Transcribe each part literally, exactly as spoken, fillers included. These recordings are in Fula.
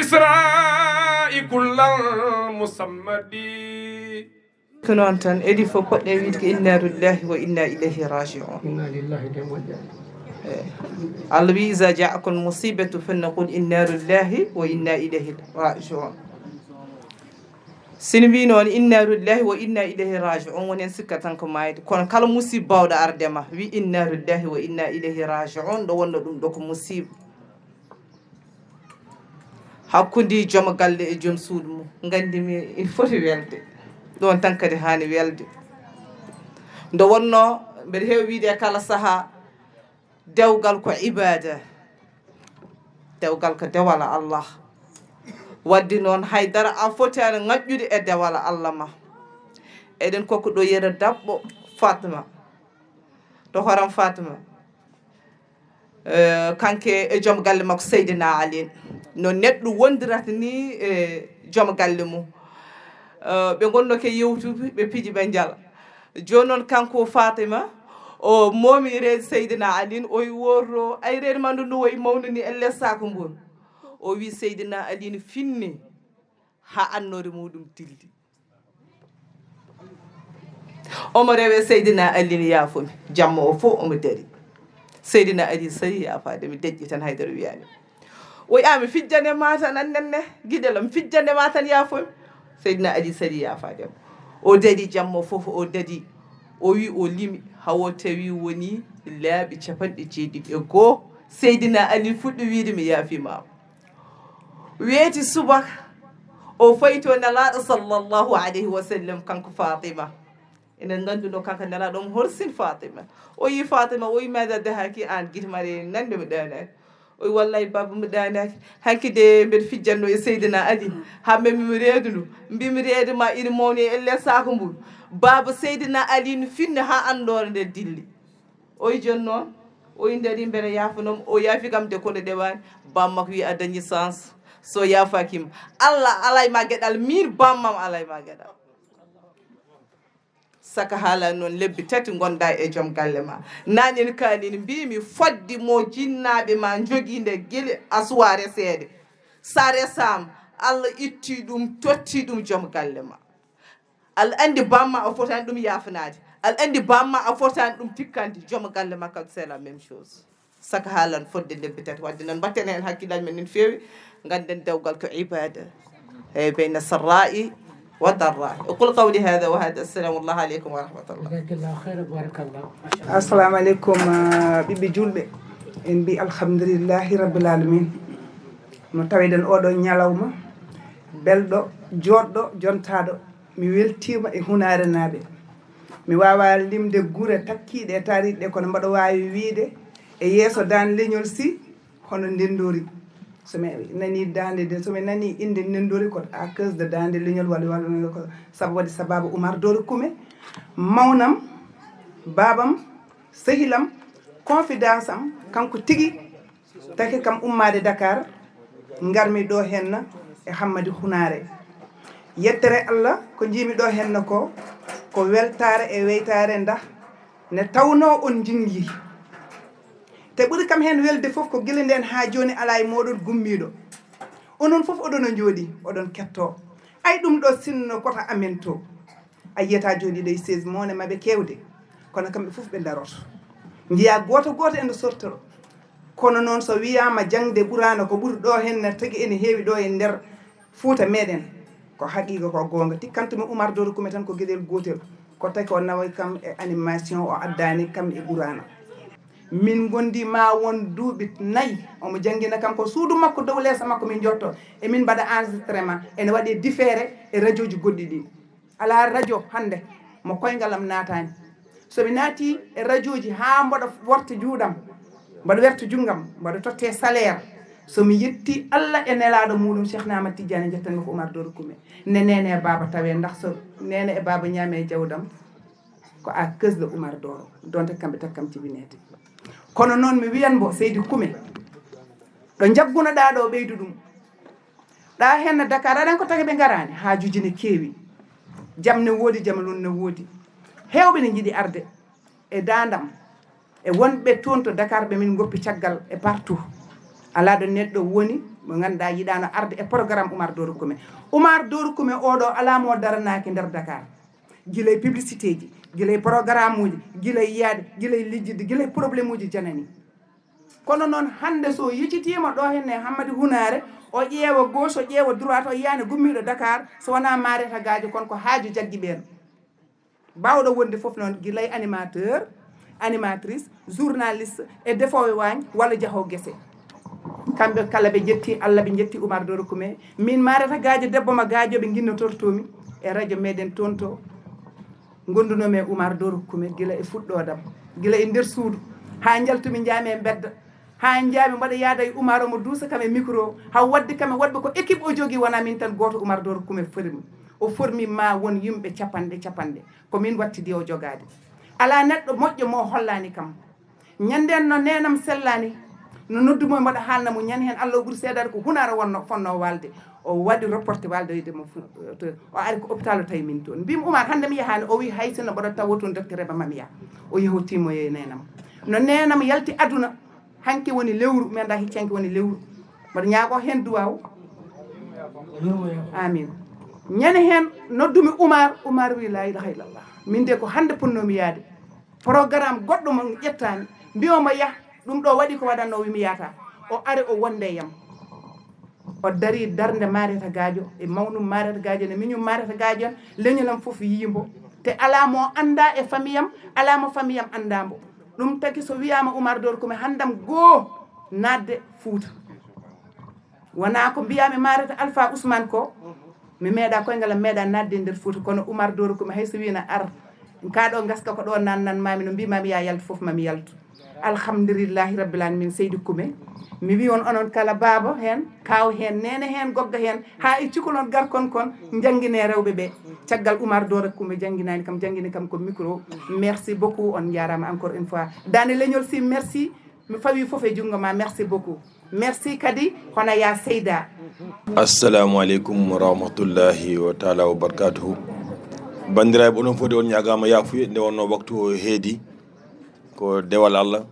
إسراء كل المصمد. Ko noon tan, edi fof poɗɗen wiide ko inna lillahi wa inna ilayhi raji'un. Inna lillahi de moƴƴa. Allah wi, iza ja'akum musibatu fannaqul inna lillahi wa inna ilayhi raji'un. Sini mbi noon inna lillahi wa inna ilayhi raji'un, woni en sikka tan ko mayde, kono kala musiba bawɗo arde ma, wi inna lillahi wa inna ilayhi raji'un, ɗo wonno ɗum ɗo ko musiba. Hakkunde joom galle e joom suudu mum, nganndi mi ina foti welde. Ɗoon tan kadi haani welde. Nde wonnoo mbeɗa heewi wiyde e kala sahaa, dewgal ko ibaada. Dewgal ko dewal Allah. Wadde noon, haydara a fotaani ŋaƴƴude e dewal Allah ma. Eɗen kokko ɗo yere daɓɓo Fatma, to horam Fatma. Kanke e joom galle makko Seydina Alin, no neɗɗo wondirata ni e joom galle mum. Ɓe ngonno ke yewtude, ɓe piji, ɓe njala. Jooni noon, kanko Fatima, o moomi reedi Seydina Alin, o wi, "Worro, ay reedi ma ndu, ndu wayi mawnu ni, elle saako mburu." O wi Seydina Alin finni haa annoore muɗum dilli. Omo rewe Seydina Alin, "Yaafo mi." Jamma o fof omo dari. Seydina Alin sari yaafaade mi, deƴƴi tan, haydara wiyaani. O wi, "A, mi fijjane ma tan, an nenne, giɗel am, mi fijjane ma tan, yaafo mi." Seydina Alin sari yaafaade mo. O dari jamma o fof, o dari. O wi, o limi, hawo tawi woni laaɓi capanɗe jeeɗiɗi e goo. Seydina Alin fuɗɗi wiide, "Mi yaafiima." Weeti subaka, o fayi to Nelaaɗo sallallahu alayhi wa sallam, kanko Fatima. Enen ngannduno kanko Nelaaɗo omo horsini Fatima. O yi Fatima, o yi, "Maada dahaki?" Aan gite ma ɗe nande mi ɗaanaaki. O yi, "Wallahi, baaba, mi ɗaanaaki. Hanki de mbeɗa fijjanno e Seydina Ali. Haa memmi mi reedu ndu. Mbi mi reedu ma ina mawni e elle saako mburu. Baaba, Seydina Ali no finni haa annoore nde dilli." O yi, "Jooni noon?" O yi, "Ndari mbeɗa yaafanoo mo." O yaafi kam de kono ɗewaani. Bammakko wi, "A dañi chance. So yaafaaki ma, Allah alay ma geɗal, miin bammam alay ma geɗal." Saka haala noon, lebbi tati ngonɗa e joom galle ma. Nanen kaalin mbimi fodde mo jinnaaɓe ma njogii nde gila a suwa reseede. Sa resaama, Allah itti ɗum, totti ɗum joom galle ma. Aɗa anndi bamma a fotaani ɗum yaafanaade. Aɗa anndi bamma a fotaani ɗum tikkande. Joom galle ma kadi c'est la même chose. Saka haalan fodde lebbi tati. Wadde noon mbatten heen hakkillaaji men no feewi. Ngannden dewgal ko ibaada. Eyi, bayna sarra'i wa darra'i. أقول قولي هذا وهذا. السلام الله عليكم ورحمة الله. Jazakallahu khairan, barakallah. Assalamu aleykum, ah, ɓiɓɓe julɓe. En mbi alhamdulillahi rabbil alamin. No taweɗen oɗo ñalawma belɗo, joɗɗo, jontaɗo. Mi weltima e Hunarenaaɓe. Mi wawa limde gure takkiɗe e taariɗe ɗe, kono mbaɗa wawi wiide e yeeso Dande Leñol si hono Ndendori. So mi nani Dande de, so mi nani inde Ndendori ko à cause de Dande Leñol walla walla ko sabu waɗi sababu Umar Doro Kume, mawnam, babam, sehilam, confidence am, kanko tigi taki kam ummaade Dakar, ngarmi ɗo henna e Hammadi Hunaare. Yettere Allah, ko njiimi ɗo henna ko, ko weltaare e weytaare ndah ne tawnoo on njinngii. Te ɓuri kam heen welde fof ko gila ndeen haa jooni alaa e mooɗon gummiiɗo. Onon fof oɗon o njooɗii, oɗon kettoo. Ay ɗum ɗo sinno kota amen to. A yiyata jooɗiiɗo e chaise mawne maɓe keewde, kono kamɓe fof ɓe ndaroto. Njiya gooto gooto ene sortoro. Kono noon so wiyaama jaŋde ɓuraano ko ɓuri ɗo heen ne tagi ene heewi ɗo e nder Fuuta meɗen. Ko haqiiqa, ko goonga. Tikkantumi Umar Doro Kume tan ko geɗel gootel. Ko taki o nawa kam e animation, o addaani kam e ɓuraano. Min ngondi ma won duuɓi nayi, omo janngina kam ko suudu makko, dow leeso makko min njotto. E min mbaɗa enregistrement, ene waɗe différé e rajooji goɗɗi ɗi. Alaa rajo hannde mo koyngal am naataani. So mi naati e rajooji haa mboɗo worta juuɗam, mboɗo werta junngam, mboɗo totte salaire. So mi yetti Allah e nelaaɗo muɗum Cheikh Ahmad Tidiane, njettanmi ko Umar Doro Kume. Ne neene e baaba tawe, ndax so neene e baaba ñaame e jawdam, ko à cause de Umar Doro, donte kamɓe tan kam jibineede. Kono noon mi wiyan mbo, Seydi Kume, ɗo njaggunoɗaa ɗo, ɓeydu ɗum. Ɗa henna Dakar, aɗan ko tagi ɓe ngaraani, haajuuji ne keewi. Jam ne woodi, jam lun ne woodi. Heewɓe ne njiɗi arde e daandam. E wonɓe toon to Dakar ɓe min ngoppi caggal e partout. Alaa ɗo neɗɗo woni mo ngannduɗaa yiɗaano arde e programme Oumar Doro Koumé. Oumar Doro Koumé oɗo alaa mo daranaaki nder Dakar. Gila e publicité ji, gila e programme uji, gila e yiyaade, gila e lijjidde, gila e problème uji janani. Kono noon hannde so yejjitiima ɗo henne Hammadi Hunaare, o ƴeewa gauche, o ƴeewa droite, o yiyaani gummiiɗo Dakar, so wonaa Mareta Gadio, kono ko haaju jaggi ɓeen. Baawɗo wonde fof noon, gila e animateur, animatrice, journaliste e defoowo waañ walla jahoowo gese. Kamɓe kala ɓe njetti Allah, ɓe njetti Oumar Doro Koumé. Min Mareta Gadio, debbo ma Gadio, ɓe nginnotortoomi e radio meɗen toon to. Ngondunoomi e Oumar Doro Koumé gila e fuɗɗoodam, gila e nder suudu, haa njaltumi njaami e mbedda, haa njaami mbaɗa yaada e Oumar omo duusa kam e micro, haa waddi kam e woɗɓe ko équipe o jogii, wonaa min tan gooto, Oumar Doro Koumé formi. O formi ma won yimɓe capanɗe capanɗe. Ko min wattidi o jogaade. Alaa neɗɗo moƴƴo mo o hollaani kam. Ñanden no neenam sellaani, no noddu mo e mbaɗa haalna mo ñande heen, Allah o ɓuri seedaade ko Hunaare wonno, fonnoo waalde. O waɗi reporté waalde e mo fu-, to, o ari ko hôpital o tawi min toon. Mbimi, "Oumar, hannde mi yahaani?" O wi, "Hay sinno mbaɗa tawo toon, docteur Eba Mamiya." O yehoti mo e neenam. No neenam yalti aduna, hanki woni lewru, mi anndaa hicci hanki woni lewru. Mbaɗa ñaago heen duwaaw. Amin. Ñande heen noddumi Oumar, Oumar wi, "La ilaha illallah. Min de ko hannde ponnoomi yaade." Programme goɗɗo mo ƴettaani, mbiyomo yah, ɗum ɗo waɗi ko waɗanno, o wi mi yahata. O ari o wonde e yam. O dari darnde Mareta Gadio, e mawnum Mareta Gadio, ne miñum Mareta Gadio, leñolam fof yiyimo. Te alaa mo annda e famiyam, alaa mo famiyam anndambo. Ɗum tagi so wiyama Oumar Doro Koumé handam goo naatde Fuuta. Wonaa ko mbiyaami Mareta Alpha Ousmane ko, mi meeɗa koyngal am meeɗa naatde e nder Fuuta, kono Oumar Doro Koumé hay so wiino ar, kaa ɗo ngaska ko ɗo nan nan mami, no mbimami ya yaltu fof mami yaltu. Alhamdulillahi Rabbil Alamin, Seydi Koumé. Mi wi on onon kala baaba heen, kaaw heen, neene heen, gogga heen, haa e cukalon garkon kon, njanngine rewɓe ɓe. Caggal Oumar Doro Koumé jannginaani kam, janngini kam ko micro. Merci beaucoup, on njaaraama encore une fois. Daande leñol si, merci. Mi fawi fof e junngo ma, merci beaucoup. Merci kadi, hono ya Seyda. Assalamu aleykum wa rahmatullahi wa taala wa barakatuhu. Banndiraaɓe, onon fof de on ñaagaama yaafuye, nde wonno waktu o heedi. Ko dewal Allah.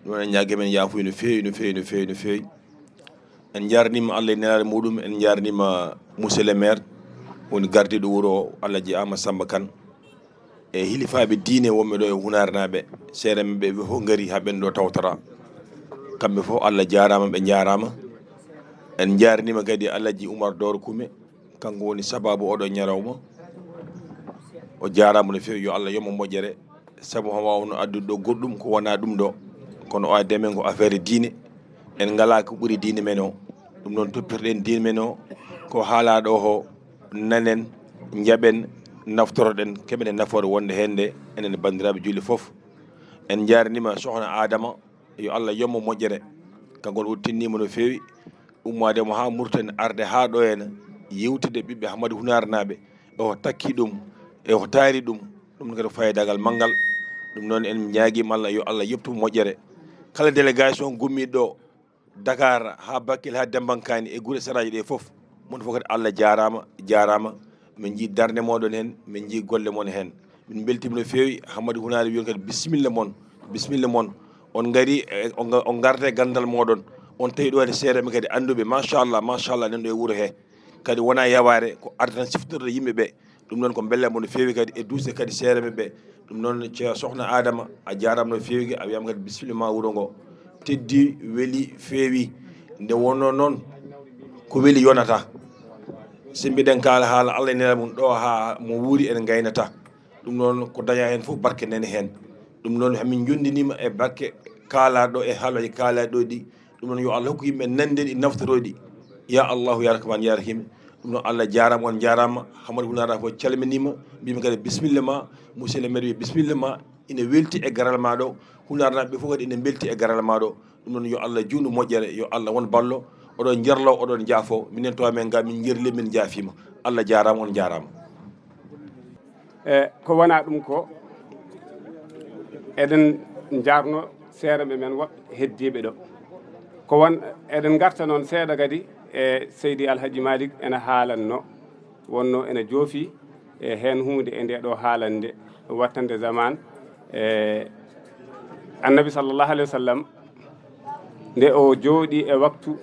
Ɗum en ñaagi men yaafuye no feewi, no feewi, no feewi, no feewi. En njaarniima Allah e nelaare muɗum, en njaarniima monsieur le maire, woni gardiiɗo wuro o, Alhaji Amadou Samba Kane. E hilifaaɓe diine wonɓe ɗo e Hunaarnaaɓe, seeɗa men ɓe, ɓe fof ngari haa ɓen ɗo tawtora. Kamɓe fof Allah jaaraama, ɓe njaaraama. En njaarniima kadi Alhaji Oumar Doro Koumé, kanko woni sabaabu oɗo ñalawma. O jaaraama no feewi, yo Allah yoɓ mo moƴƴere, sabu omo waawno addude ɗo goɗɗum ko wonaa ɗum ɗo. Kono o addi men ko affaire diine. En ngalaa ko ɓuri diine men o. Ɗum noon toppirɗen diine men o, ko haalaa ɗo o, nanen, njaɓen, naftoroɗen, keɓen e nafoore wonde heen nde, enen banndiraaɓe juulɓe fof. En njaarniima Sokhna Adama, yo Allah yoɓ mo moƴƴere. Kanko ne, o tinniima no feewi, ummaade mo haa Mauritanie, arde haa ɗo heen, yewtide ɓiɓɓe Hammadi Hunaarnaaɓe, e o takki ɗum, e o taari ɗum, ɗum ne kadi ko faayidagal manngal. Ɗum noon, en ñaagiima Allah, yo Allah yoɓtu mo moƴƴere. Kala délégation gummiiɗo ɗo, Dakar haa Bakel haa Dembankaani e gure saraaji ɗe fof, mon fof kadi Allah jaaraama, jaaraama. Min njii darnde mooɗon heen, min njii golle mon heen. Min mbeltiima no feewi. Hammadi Hunaare wi on kadi bisimilla mon, bisimilla mon. On ngari, e, on nga-, on ngarta e ganndal mooɗon. On tawi ɗo heen seeɗa men kadi annduɓe, machallah, machallah, nan ɗo e wuro he. Kadi wonaa yawaare, ko arde tan siftorde yimɓe ɓe. Ɗum noon ko mbelleeɗo no feewi kadi e duusde kadi seereeɓe ɓe. Ɗum noon, Ceerno Sokhna Adama, a jaaraama no feewi, a wiyaama kadi bisimilla ma wuro ngo. Teddi, weli, feewi. Nde wonnoo noon, ko weli yonata. So mbiɗen kaala haala Allah e Nelaaɗo mum ɗo haa mo wuuri en ngaynata. Ɗum noon ko dañaa heen fof barke nani heen. Ɗum noon hamin njonndiniima e barke kaalaaɗo e haalaaji kaalaaɗo ɗi. Ɗum noon yo Allah hokku yimɓe nande ɗi, naftoroo ɗi. Ya Allahu, ya Rahman, ya Rahim. Ɗum noon Allah jaaraama, on jaaraama. Hammadi Hunaarnaaɓe fof calminiima. Mbiymi kadi bisimilla ma. Monsieur le maire wi bisimilla ma. Ina welti e garal ma ɗo. Hunaarnaaɓe ɓe fof kadi ina mbelti e garal ma ɗo. Ɗum noon yo Allah juutnu moƴƴere, yo Allah won ballo. Oɗon njarlo, oɗon njaafo. Minen to amen ga min njarli, min njaafiima. Allah jaaraama, on jaaraama. E ko wonaa ɗum ko, eɗen njaarno seereeɓe men woɓɓe heddiiɓe ɗo. Ko won, eɗen ngarta noon seeɗa kadi e Seydi Alhaji Malick ena haalanno, wonno ena joofi e heen huunde e nde ɗo haalande wattande zaman e Annabi sallallahu alayhi wa sallam. Nde o jooɗii e waktu,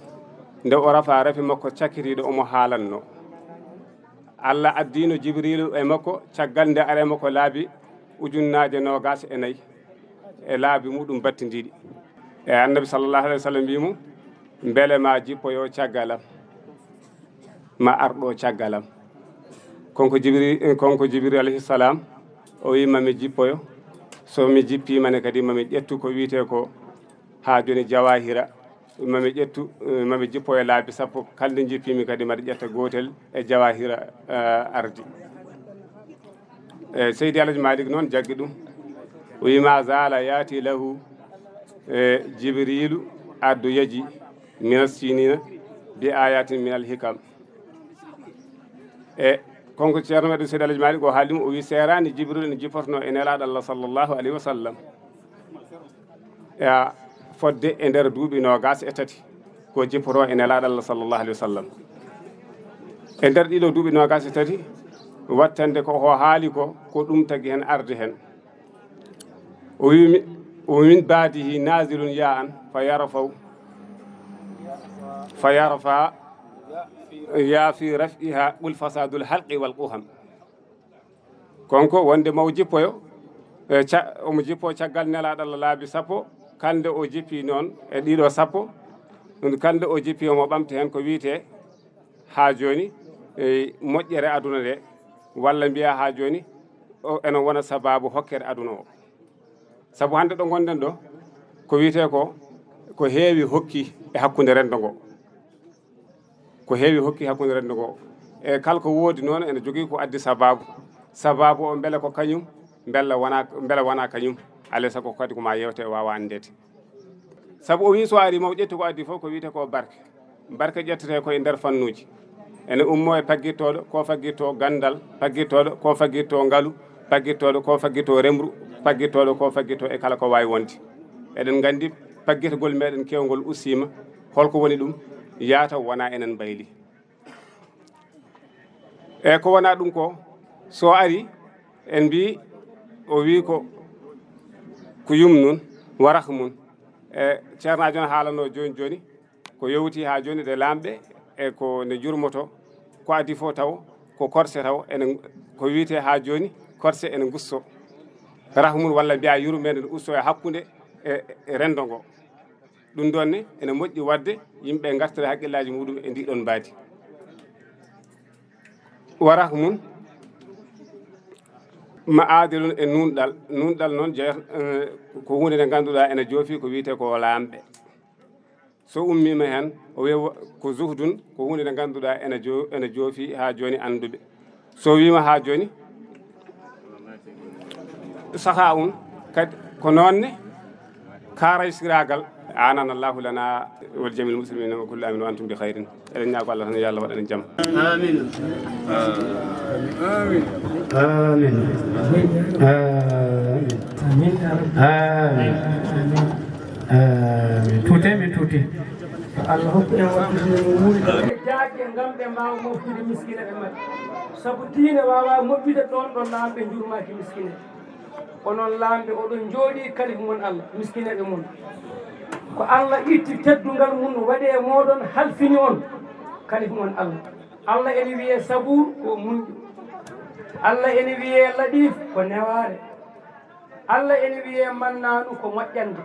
nde o rafaa rafi makko cakkitiiɗo, omo haalanno. Allah addiino Jibriilu e makko, caggal nde ari e makko laabi ujunnaaje noogaas e nayi, e laabi muɗum battindiiɗi. E Annabi sallallahu alayhi wa sallam wii mo, "Mbele ma jippoyo caggal am, ma arɗo caggal am?" Konko Jibri-, konko Jibriilu alayhi salaam, o wii, "Ma mi jippoyo. So mi jippiima ne kadi, ma mi ƴettu ko wiyetee ko haa jooni jawahira, ma mi ƴettu, eh, ma mi jippo e laabi sappo, kala nde jippiimi kadi mbaɗa ƴetta gootel e jawahira, eh, ardi." Eh, Seydi Alhaji Malik noon jaggi ɗum. O wii, "Ma zala yati lahu, eh, Jibrilu addu yaji mina sinina bi ayatin minal hikam." E konko Ceerno meɗen Seydi Alhaji Malik o haali ɗum, o wii, "Seeraani Jibrilu ene jippotono e Nelaaɗo Allah sallallahu alayhi wa sallam." E fodde e nder duuɓi noogaas e tati ko jippoto e Nelaaɗo Allah sallallahu alayhi wa sallam. E nder ɗiɗo duuɓi noogaas e tati, wattande ko o haali ko, ko ɗum tagi heen arde heen. O wi mi, o wi, "Min baadihi nazilun ya an, fa yarfaw, fa yarfa, ya fi raf'iha qul fasadul halqi wal quham." Konko wonde mo jippoyo, e ca-, omo jippo caggal Nelaaɗo Allah laabi sappo, kala nde o jippi noon e ɗiɗo sappo, ɗum kala nde o jippi omo ɓamta heen ko wiyetee haa jooni, e moƴƴere aduna nde, walla mbiya haa jooni, o, ene wona sabaabu hokkere aduna o. Sabu hannde ɗo ngonɗen ɗo, ko wiyetee ko, ko heewi hokki e hakkunde renndo ngo. Ko heewi hokki hakkunde renndo ngo. E kala ko woodi noon, ene jogii ko addi sabaabu. Sabaabu o, mbele ko kañum, mbele wonaa, mbele wonaa kañum. Alaa e sago kadi ko ma yewte, waawa anndeede. Sabu o wii, so ari, mo ƴetti ko addi fof, ko wiyetee ko barke. Barke ƴettete ko e nder fannuuji. Ene ummo e paggittooɗo, ko faggitto ganndal, faggittoɗo, ko faggitto ngalu, faggittoɗo, ko faggitto remru, faggittoɗo, ko faggitto e kala ko waawi wonde. Eɗen nganndi paggitagol meɗen keewngol ustiima. Holko woni ɗum? Yaata wona enen mbayli. E ko wona ɗum ko, so ari, en mbi, o wi ko, ko yumnun wa rahmun. E ceernaajo on haalano jooni jooni, ko yowti haa jooni ɗe laamɓe e ko nde jurmoto, ko adii fof taw ko korse taw ene, ko wiyetee haa jooni korse ene ngusto. Rahmun walla mbiya yurmeende ne usto e hakkunde e, e renndo ngo. Ɗum ɗoon ne ene moƴƴi waɗde yimɓe ngartira hakkillaaji muɗum e ndii ɗoon mbaadi. Wa rahmun ma aadilun e nuunɗal. Nuunɗal noon jeya, eh, ko huunde nde ngannduɗaa ene joofi ko wiyetee ko laamɓe. So ummiima heen, o wiya wa-, ko zuhdun, ko huunde nde ngannduɗaa ene jo-, ene joofi haa jooni annduɓe. So wiima haa jooni, sahaa un kadi ko noon ne, kaaraysiraagal, aanana Allahu lana wal jamil muslimina wa kullu amin wa antum bi khairin. Eɗen ñaago Allah tan yo Allah waɗan en jam. Amin. Amin. Amin. Amin. Amin. Amin. Tuute, min tuute. Yo Allah hokku en waɗtude no wuuri. Jaaje ngam ɓe mbaawa moftude miskineeɓe maɓɓe. Sabu diine waawaa moƴƴude ɗoon ɗo laamɓe njurmaaki miskineeɓe. Onon laamɓe, oɗon njooɗii kalifu mon Allah, miskineeɓe mon. Ko Allah itti teddungal mum waɗi e mooɗon, halfini on kalifu mon Allah. Allah ene wiyee Sabuur, ko muñɗo. Allah ene wiyee Laɗiif, ko newaare. Allah ene wiyee Mannaanu, ko moƴƴande,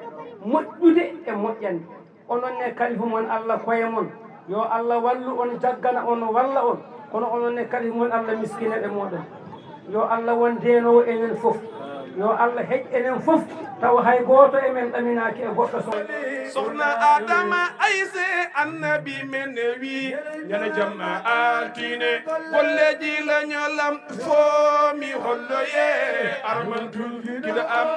moƴƴude e moƴƴande. Onon ne kalifu mon Allah koye mon. Yo Allah wallu on, jaggana on, walla on. Kono onon ne kalifu mon Allah miskineeɓe mooɗon. Yo Allah won deenoowo enen fof. Yo Allah heƴ enen fof, tawa hay gooto e men ɗaminaaki e goɗɗo so. Sokhna Adama Ayse, Annabi men wi, ñande jamma altine, golleeji lañolam foomi holloye, armantu gila am,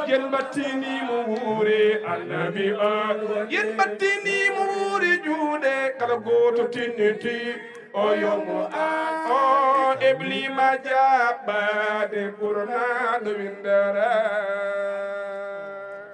yen battini mo wuuri Annabi o, yen battini mo wuuri juuɗe, kala gooto tinniti o yomo an, o eblima jaɓɓade ɓurna no windara.